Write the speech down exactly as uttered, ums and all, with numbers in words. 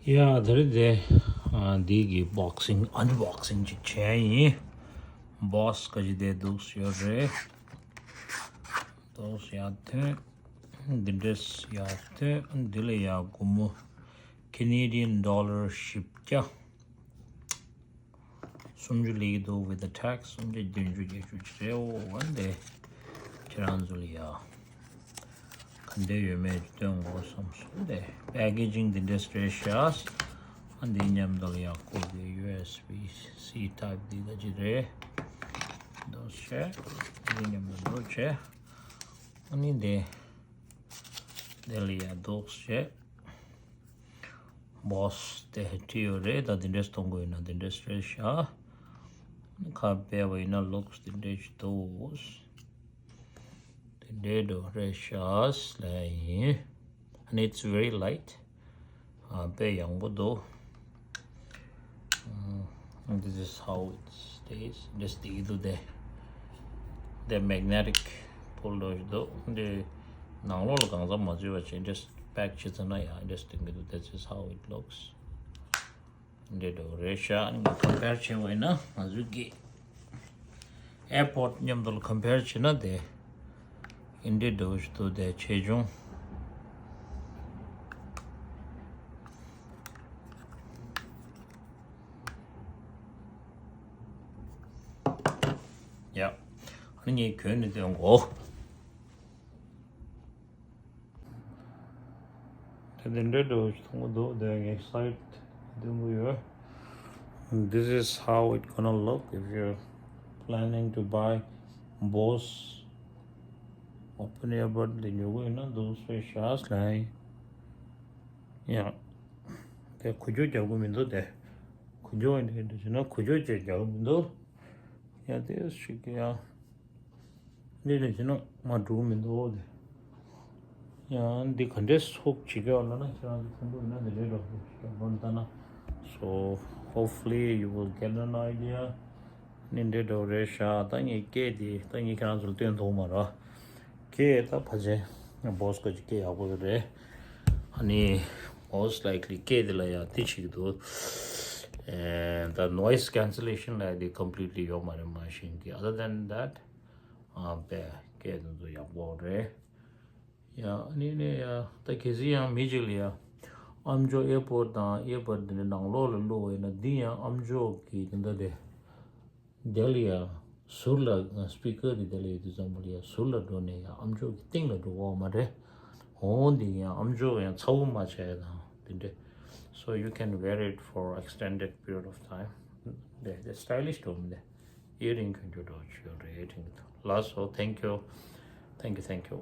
ཡ་ད་རེས་དེ་ཨ་འདི་གི་boxing unboxing ཅིག་བྱས་ཡིན། Boss ག་ཅི་དེ་འདུག་ཡོད་རེད། འདུག་ཡ་ཐོན། འདི་འདྲས་ཡ་ཐོན། འདི་ལ་ཡ་སྒོར་མོ་Canadian dollar བཞི་བརྒྱ། སུམ་ཅུ་ལེགས་འདུག with the tax སུམ་ཅུ་བདུན་ཅུ་བརྒྱད་ཅུ་ཅི་རེད། འོ་འོ་འདི་ཁྱེད་རང་ཚོ་ལ་ཡ་ག་འདྲ་ཡོད་མེད་སྟོན་དགོས་བསམ་སོང་། འདི་packaging འདི་འདྲས་རེད་ཤག་ཨ་འདི་མཉམ་དུ་ལ་ཡ་བསྐུར་གི་ཡུ་ཨེས་བི་སི་ཊའིབ་འདི་ག་ཅི་རེད། འདུག་བྱས། འདི་མཉམ་དུ་འདུག་བྱས། ཨ་ནི་འདི་འདི་ལ་ཡ་འདུག་བྱས། Boss དེ་བྲིས་ཡོད་རེད། ད་འདི་འདྲས་གཏོང་དགོས་ཡིན་ན་འདི་འདྲས་རེད་ཤག་ཁ་སྦས་པ་ཡིན་ན་looks འདི་འདྲས་ཅིག་འདུག་འདི་འདྲས་འགྲོ་རེད་ཤག་ལབ་ཡིན། And it's very light. ཨ་དཔེ་ཡང་པོ་འདུག And this is how it stays. འདྲས་འདི་གི་འདུག་དེ། དེ་magnetic pull འགྲོ་ཞིག་འདུག་འདི་ནང་ལོགས་ལ་གང་ཟག་མ་འཛུལ་བ་བྱས་འདྲས་pack བྱེད་ཚར་ན་ཡང་འདྲས་འདི་གི་འདུག This is how it looks. འདྲས་འགྲོ་རེད་ཤག་ཨ་ནི་compare བྱས་པ་ཡིན་ན་ང་ཚོའི་གི་airport མཉམ་དུ་ལ་compare བྱས་ན་དེ་ཨིན་འདྲས་འགྲོ་ཞིག་འདུག་དེ་ཆེ་ཆུང་། ཡ། ཨ་ནི་ངས་གྱོན་ནས་སྟོན་གོ། དེ་འདི་འདྲ་འདྲ་བོ་ཞིག་མཐོང་གི་འདུག་དེ་ངས་site སྟོན་གི་ཡོད། This is how it gonna look if you're planning to buy Bose open earbud འདི་ཉོ་གི་ཡོད་ན་འདུག་སེ་ཤག་ལབ་ཡིན། ཡང་དེ་ཁུ་བྱུག་རྒྱག་གི་མི་འདུག་དེ་ཁུ་བྱུག་ཡིན་དེ་འདྲ་བྱས་ན་ཁུ་བྱུག་ཅིག་རྒྱག་གི་མི་འདུག་ཡང་དེ་ཞིག་ཡང་། འདི་ནས་བྱས་ན་མ་འགྲོ་གི་མི་འདུག་དེ། ཡང་འདི་ག་འདྲས་ཧུག་བྱེད་ཀྱི་ཡོད་ལབ་ན་ཁྱེད་རང་ཚོ་མཐོང་གི་ཡོད་ན་འདི་འདྲས་འདྲ་པོ་ཞིག་ཡོད་ལྟ་ན། So hopefully you will get an idea. འདི་འདྲས་འདྲ་པོ་རེད་ཤག་ད་ངས་སྐད་འདི་ད་ངས་ཁྱེད་རང་ཚོ་ལ་སྟོན་ཐུབ་མ་རེད། སྐད་ད་ཕལ་ཆེར་Bose ག་ཅིག་སྐད་ཡག་པོ་རེད། ཨ་ནི་most likely སྐད་འདི་ལ་ཡང་འདི་བྱེད་ཀྱི་འདུག་ཨེ་ད་noise cancellation ལ་འདི་completely ཡོད་མ་རེད། མ་གཞི་གི other than that ཨ་པའི་སྐད་འདི་ཚོ་ཡག་པོ་རེད། ཡ་ཨ་ནི་ནི་ཡ་ད་གལ་སྲིད་ཡང་མི་གཅིག་ལ་ཡ་ཨམ་ཅོག་earbud དང་earbud འདི་འདྲ་ནང་ལོགས་ལ་བླུགས་པ་ཡིན་ན་འདི་ཡང་ཨམ་ཅོག་གི་འདི་འདྲ་རེད། དེ་ལ་ཡ་ཟུར་ལ་speaker དེ་དེ་ལ་ཡོད་དུས་ཙམ་པ་ལ་ཡ་ཟུར་ལ་འགྲོ་ནས་ཡ་ཨམ་ཅོག་གི་སྟེང་ལ་འགྲོ་གི་ཡོད་མ་རེད། འོ་འདི་ཡང་ཨམ་ཅོག་ཡང་ཚ་བོ་མ་བྱས་དང་དེ་འདྲས། So you can wear it for extended period of time. དེ་དེ་stylish འགྲོ་མི་དེ། earring གྱོན་རྒྱུ་འགྲོ་ཆོག་རེད་དྲན་གྱི་འདུག་ལགས་སོ། Thank you. Thank you, thank you.